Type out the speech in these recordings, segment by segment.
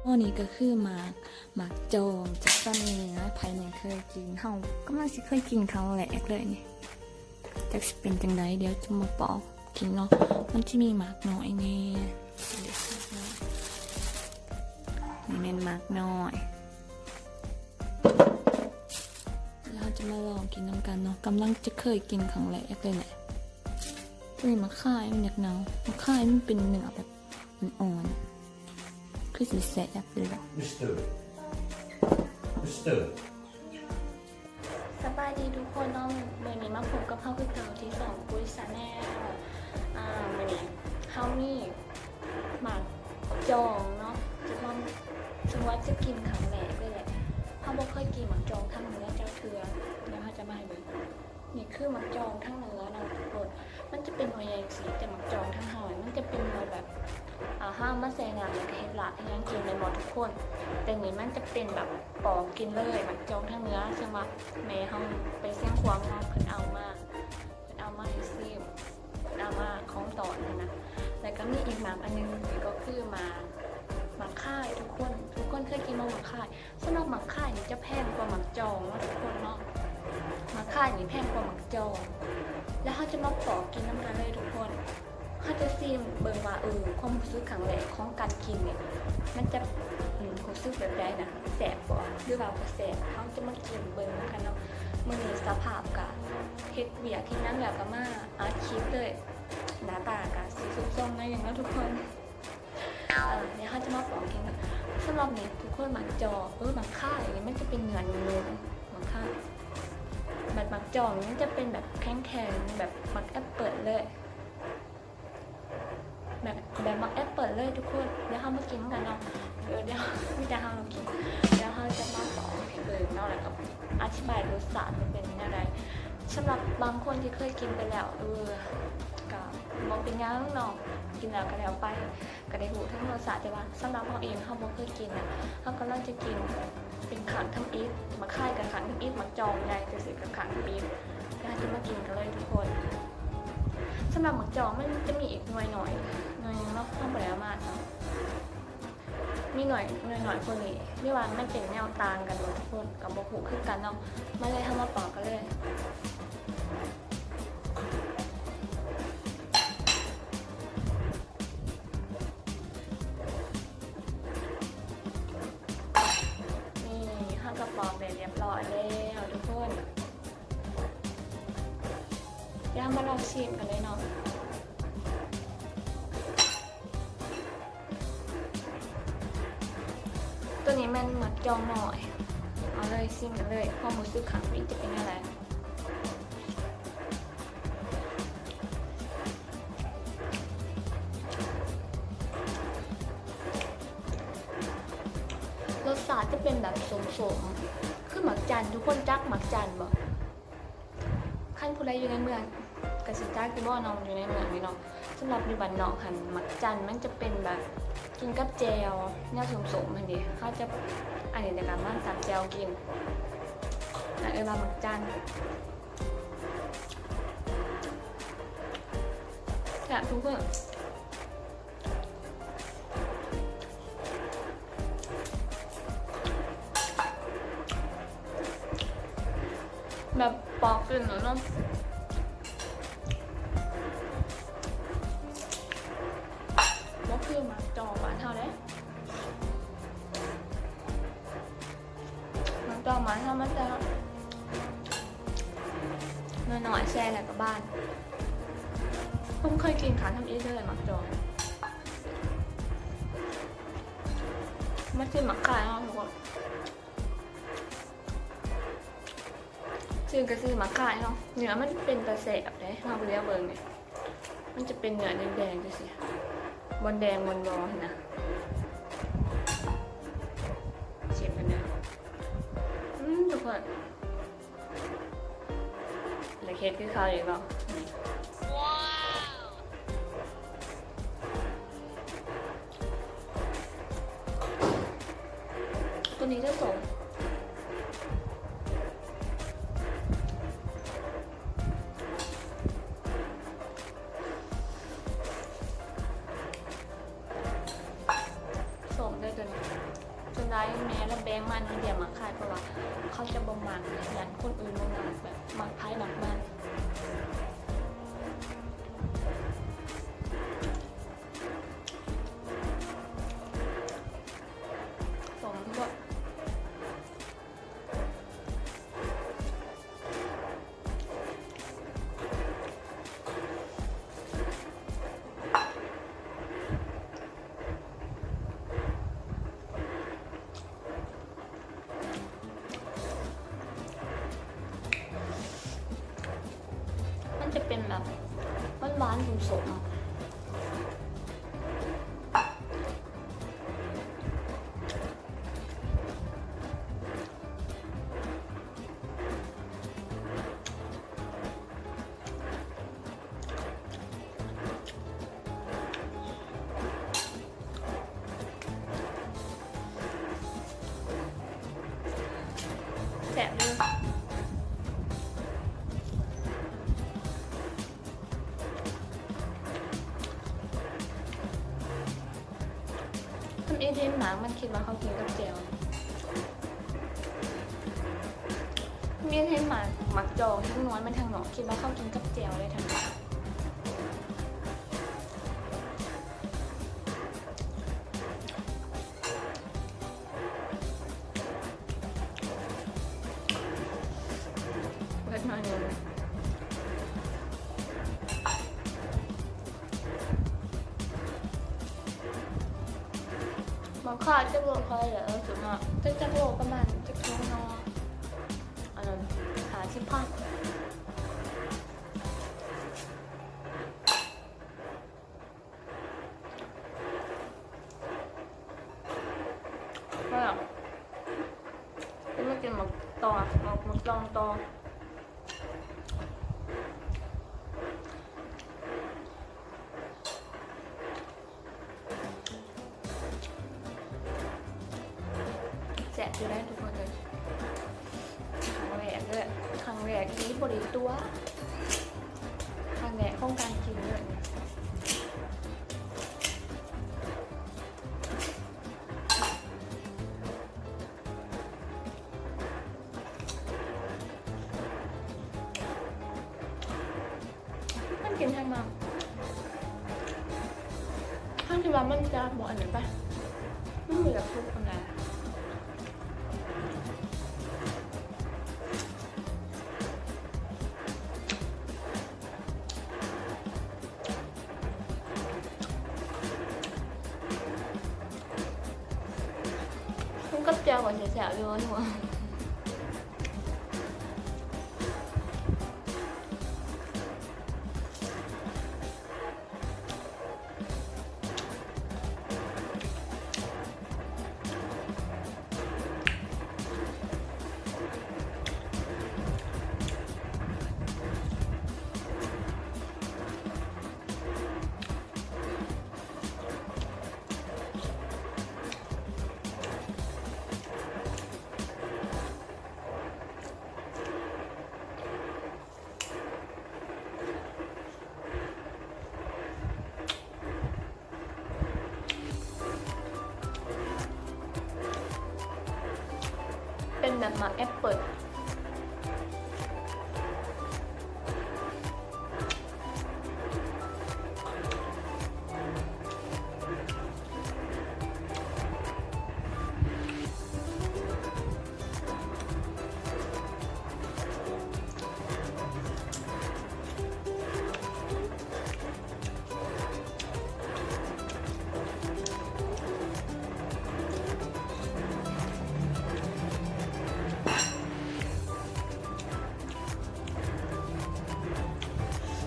ອັນນີ້ກໍຄືໝາກ ໝາກຈອງຈາກສວນເໜືອ ໃຜແດ່ເຄີຍກິນ? ເຮົາກຳລັງຊິເຄີຍກິນຄັ້ງແລກເລີຍນີ້ ຈັກຊິເປັນຈັ່ງໃດ ດຽວຈະມາປອກກິນເນາະ. ມັນຈະມີໝາກນ້ອຍແດ່ ນີ້ແມ່ນໝາກນ້ອຍ ແລ້ວເຮົາຈະມາລອງກິນນຳກັນເນາະ. ກຳລັງຈະເຄີຍກິນຄັ້ງແລກເລີຍແຫຼະ. ໂອ້ຍ ໝາກຂ່າຍມັນຢາກເນົ່າ ໝາກຂ່າຍມັນເປັນເນື້ອແບບອ່ອນໆ ຄືຊິແຊບເລີຍ. Mister Mister ສະບາຍດີທຸກຄົນເນາະ, ມື້ນີ້ມາພົບກັບເຮົາຄືເກົ່າທີ່ຊ່ອງ Good Channel. ອາ ມື້ນີ້ເຮົາມີໝາກຈອງເນາະ ຈະມາ ສະມມຸດວ່າຈະກິນຄັ້ງແລກເລີຍແຫຼະ. ເຮົາບໍ່ເຄີຍກິນໝາກຈອງທາງເໜືອຈັກເທື່ອ, ດຽວເຮົາຈະມາໃຫ້ເບິ່ງ. ນີ້ຄືໝາກຈອງທາງເໜືອເນາະທຸກຄົນ, ມັນຈະເປັນໜ່ວຍໃຫຍ່ຈັ່ງຊີ້ ແຕ່ໝາກຈອງທາງເຮົາມັນຈະເປັນໜ່ວຍແບບ ອາ ເຮົາເອົາມາແຊ່ນ້ຳ ແລ້ວກໍເຮັດລາບເຮັດຫຍັງກິນແມ່ນບໍ່ທຸກຄົນ? ແຕ່ນີ້ມັນຈະເປັນແບບປອກກິນເລີຍ ໝາກຈອງທາງເໜືອ. ເຊິ່ງວ່າແມ່ເຮົາໄປຊຽງຂວາງເນາະ ເພິ່ນເອົາມາ ເພິ່ນເອົາມາໃຫ້ຊີມ ເພິ່ນເອົາມາຂອງຕ້ອນຫັ້ນນະ. ແລ້ວກໍມີອີກໝາກອັນໜຶ່ງ ກໍຄືໝາກ ໝາກຂ່າຍທຸກຄົນ. ທຸກຄົນເຄີຍກິນບໍ່ໝາກຂ່າຍ? ສຳລັບໝາກຂ່າຍນີ້ຈະແພງກວ່າໝາກຈອງເນາະທຸກຄົນເນາະ, ໝາກຂ່າຍນີ້ແພງກວ່າໝາກຈອງ. ແລ້ວເຮົາຈະມາປອກກິນນຳກັນເລີຍທຸກຄົນ. ເຮົາຈະຊີມເບິ່ງວ່າ ເອີ ຄວາມຮູ້ສຶກຄັ້ງແລກຂອງການກິນນີ້ ມັນຈະ ອືມ ຮູ້ສຶກແບບໃດນະ, ແຊບບໍ່ ຫຼືວ່າບໍ່ແຊບ? ເຮົາຈະມາກິນເບິ່ງນຳກັນເນາະ. ມື້ນີ້ສະພາບກະເຮັດວຽກເຮັດຫຍັງແລ້ວ ກະມາອັດຄລິບເລີຍ, ໜ້າຕາກະຊິຊຸດໂຊມໜ້ອຍໜຶ່ງເນາະທຸກຄົນ. ອາ ດຽວເຮົາຈະມາປອກກິນກັນ. ສຳລັບນີ້ທຸກຄົນ ໝາກຈອງ ເອີ ໝາກຂ່າຍນີ້ມັນຈະເປັນເນື້ອນຸ້ມໆ ໝາກຂ່າຍ ແບບໝາກຈອງນີ້ມັນຈະເປັນແບບແຂງໆ ແບບໝາກແອັບເປິ້ນເລີຍ ແບບ ແບບໝາກແອັບເປິ້ນເລີຍທຸກຄົນ. ດຽວເຮົາມາກິນນຳກັນເນາະ. ເອີ ດຽວ ມີແຕ່ເຮົາລອງກິນ. ດຽວເຮົາຈະມາປອກໃຫ້ເບິ່ງເນາະ ແລ້ວກໍອະທິບາຍລົດຊາດວ່າເປັນແນວໃດ. ສຳລັບບາງຄົນທີ່ເຄີຍກິນໄປແລ້ວ ເອີ ກະບໍ່ເປັນຫຍັງເນາະ, ກິນແລ້ວກໍແລ້ວໄປ ກໍໄດ້ຮູ້ເຖິງລົດຊາດ. ແຕ່ວ່າສຳລັບເຮົາເອງ ເຮົາບໍ່ເຄີຍກິນນະ, ເຮົາກຳລັງຈະກິນເປັນຄັ້ງທຳອິດ. ໝາກຂ່າຍກໍຄັ້ງທຳອິດ, ໝາກຈອງໃຫຍ່ຈັ່ງຊີ້ກໍຄັ້ງທຳອິດ. ດຽວເຮົາຈະມາກິນກັນເລີຍທຸກຄົນ. ສຳລັບໝາກຈອງມັນຈະມີອີກໜ່ວຍໜ້ອຍໜ່ວຍໜຶ່ງເນາະ, ເຮົາບໍ່ໄດ້ເອົາມາຊ້ຳ. ມີໜ່ວຍ ໜ່ວຍໜ້ອຍກວ່ານີ້ ຫຼືວ່າມັນເປັນແນວຕ່າງກັນບໍ່ທຸກຄົນ ກໍບໍ່ຮູ້ຄືກັນເນາະ. ມາເລີຍ ເຮົາມາປອກກັນເລີຍ. ນີ້ ເຮົາກໍປອກໄດ້ຮຽບຮ້ອຍແລ້ວທຸກຄົນ. ດຽວເຮົາມາລອງຊີມກັນເລີຍເນາະ. ໂຕນີ້ແມ່ນໝາກຈອງນ້ອຍ. ເອົາເລີຍ ຊີມກັນເລີຍ ຄວາມຮູ້ສຶກຄັ້ງທຳອິດຈະເປັນແນວໃດ? ລົດຊາດຈະເປັນແບບສົ້ມໆ ຄືໝາກຈັນ. ທຸກຄົນຈັກໝາກຈັນບໍ່? ຄັນຜູ້ໃດຢູ່ໃນເມືອງກໍຊິຈັກຢູ່ບໍ່ເນາະ, ຢູ່ໃນເມືອງນີ້ເນາະ. ສຳລັບຢູ່ບ້ານນອກຫັ້ນ ໝາກຈັນມັນຈະເປັນແບບກິນກັບແຈ່ວ ແນວສົ້ມໆຫັ້ນເດ. ເຮົາຈະ ອັນນີ້ ແລ້ວກໍມາຕຳແຈ່ວກິນ ເອີ້ນວ່າໝາກຈັນ. ແຊບທຸກຄົນ. ແບບປອກກິນແລ້ວເນາະ ບໍ່ຄືໝາກຈອງບ້ານເຮົາເດ້. ໝາກຈອງບ້ານເຮົາມັນຈະໜ້ອຍໆ ແຊ່ແລ້ວກໍບານ. ເພິ່ນເຄີຍກິນຄັ້ງທຳອິດເລີຍໝາກຈອງ. ມາຊິມໝາກຂ່າຍເຮົາທຸກຄົນ. ຊື້ກໍຊື້ໝາກຂ່າຍເນາະ, ເນື້ອມັນເປັນຕາແຊບເດ້. ເຮົາເຫຼືອເບິ່ງນີ້ ມັນຈະເປັນເນື້ອແດງໆ ຈັ່ງຊີ້ ບ່ອນແດງບ່ອນບໍ່ຫັ້ນນະ. ຊີມກັນເດີ. ອືມ ທຸກຄົນ ຢາກເຮັດຄືເຂົາອີກເນາະ. ໂຕນີ້ຈະສົ້ມ ສົ້ມເດີໂຕນີ້. ມານເດຍມາຂາຍ ເພາະວ່າເຂົາຈະບໍ່ມັກ ຢ້ານຄົນອື່ນບໍ່ມັກ ແບບມັກໃຜມັກມັນ. ສອງດ້ວຍ. ມັນຈະເປັນແບບຫວານໆ ສົ້ມໆ. ແຊບເດີ. ທຳອິດເຫັນໝາກມັນຄິດວ່າເຮົາກິນກັບແຈ່ວ. ທຳອິດເຫັນໝາກ ໝາກຈອງທາງໜ້ອຍ ມັນທາງນອກ ຄິດວ່າເຮົາກິນກັບແຈ່ວເລີຍທາງນີ້. ເບິດໜ້ອຍໜຶ່ງ. ໝາກຂາດຈັກໂລເທົ່າໃດລະ ເອີ ສຸມາ ຈັກ ຈັກໂລປະມານຈັກໂລເນາະ? ອັນນັ້ນ ຫ້າສິບພັນ. ແລ້ວຊິມາກິນໝາກຕອງ ໝາກ ໝາກຕອງຕໍ່. ແຊບຢູ່ໃດ໋ທຸກຄົນເອີຍ. ຄັ້ງແລກເດີ ຄັ້ງແລກອີ່ຫຼີ ບໍ່ໄດ້ຕົວະ ຄັ້ງແລກຂອງການກິນເລີຍ. ມັນກິນທາງໝາກ ທັງທີ່ວ່າມັນຈະບໍ່ອັນນັ້ນປະ ມັນບໍ່ຢາກສຸກປານໃດ. ກິນກັບແຈ່ວກໍຊິແຊບຢູ່. ເປັນແບບໝາກແອັບເປິ້ນ.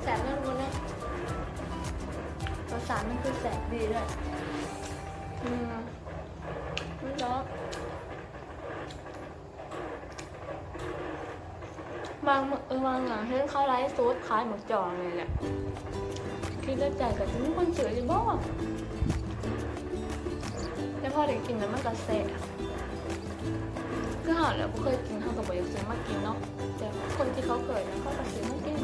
ແຊບເນາະທຸກຄົນເນາະ ລົດຊາດມັນຄືແຊບດີເລີຍ. ອືມ ມັນເນາະ ບາງມື້ ບາງຫຍັງເຫັນເຂົາໄລຟ໌ສົດຂາຍໝາກຈອງນີ້ແຫຼະ ຄິດໃນໃຈ ກໍຊິມີຄົນຊື້ຢູ່ບໍ? ແຕ່ພໍໄດ້ກິນແລ້ວມັນກໍແຊບ. ຄືເຮົາແຫຼະ ບໍ່ເຄີຍກິນ ເຮົາກໍບໍ່ຢາກຊື້ມາກິນເນາະ ແຕ່ຄົນທີ່ເຂົາເຄີຍນະ ເຂົາກໍຊື້ມາກິນ.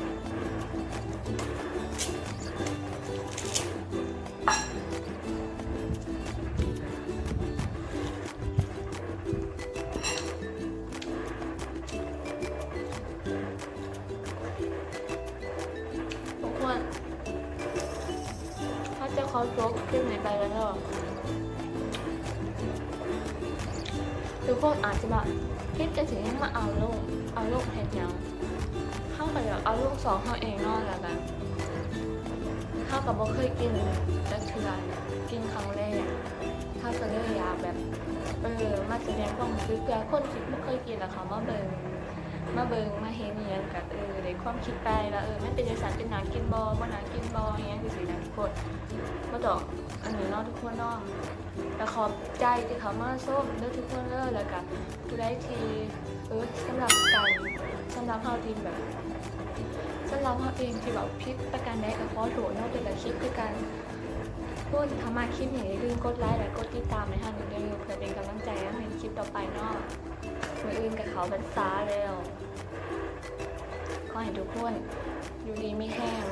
ຂໍຈົບຄລິບນີ້ໄປແລ້ວເດີ. ທຸກຄົນອາດຈະວ່າ ຄລິບຈັ່ງຊີ້ຍັງມາອັບໂຫຼດ ອັບໂຫຼດເຮັດຫຍັງ? ເຮົາກໍຢາກອັບໂຫຼດຊ່ອງເຮົາເອງເນາະ ແລ້ວກໍເຮົາກໍບໍ່ເຄີຍກິນຈັກເທື່ອ ກິນຄັ້ງແລກ ເຮົາກໍເລີຍຢາກແບບ ເອີ ມາສະແດງຄວາມຮູ້ສຶກ ເພື່ອຄົນທີ່ບໍ່ເຄີຍກິນ ແລ້ວເຂົາມາເບິ່ງ ມາເບິ່ງມາເຫັນອີ່ຫຍັງ ກໍ ເອີ ໄດ້ຄວາມຄິດໄປວ່າ ເອີ ມັນເປັນຈັ່ງຊັ້ນ ເປັນໜ້າກິນບໍ່ ບໍ່ໜ້າກິນບໍ່ ອີ່ຫຍັງຈັ່ງຊີ້ນະທຸກຄົນ. ບໍ່ຕ້ອງອັນນີ້ເນາະທຸກຄົນເນາະ. ກໍຂອບໃຈທີ່ເຂົ້າມາຊົມເດີທຸກຄົນເດີ. ແລ້ວກໍຜູ້ໃດທີ່ ເອີ ສຳລັບການ ສຳລັບເຮົາທີ່ແບບ ສຳລັບເຮົາເອງທີ່ເວົ້າຜິດປະການໃດກໍຂໍໂທດເນາະ ແຕ່ລະຄລິບຄືກັນ. ຄົນ ຖ້າມັກຄລິບນີ້ ຢ່າລືມກົດໄລ ແລະ ກົດຕິດຕາມໃຫ້ເຮົາແໜ່ເດີ ເພື່ອເປັນກຳລັງໃຈໃຫ້ເຮັດຄລິບຕໍ່ໄປເນາະ. ມື້ອື່ນກໍເຂົ້າພັນສາແລ້ວ. ຂໍໃຫ້ທຸກຄົນຢູ່ດີມີແຮງ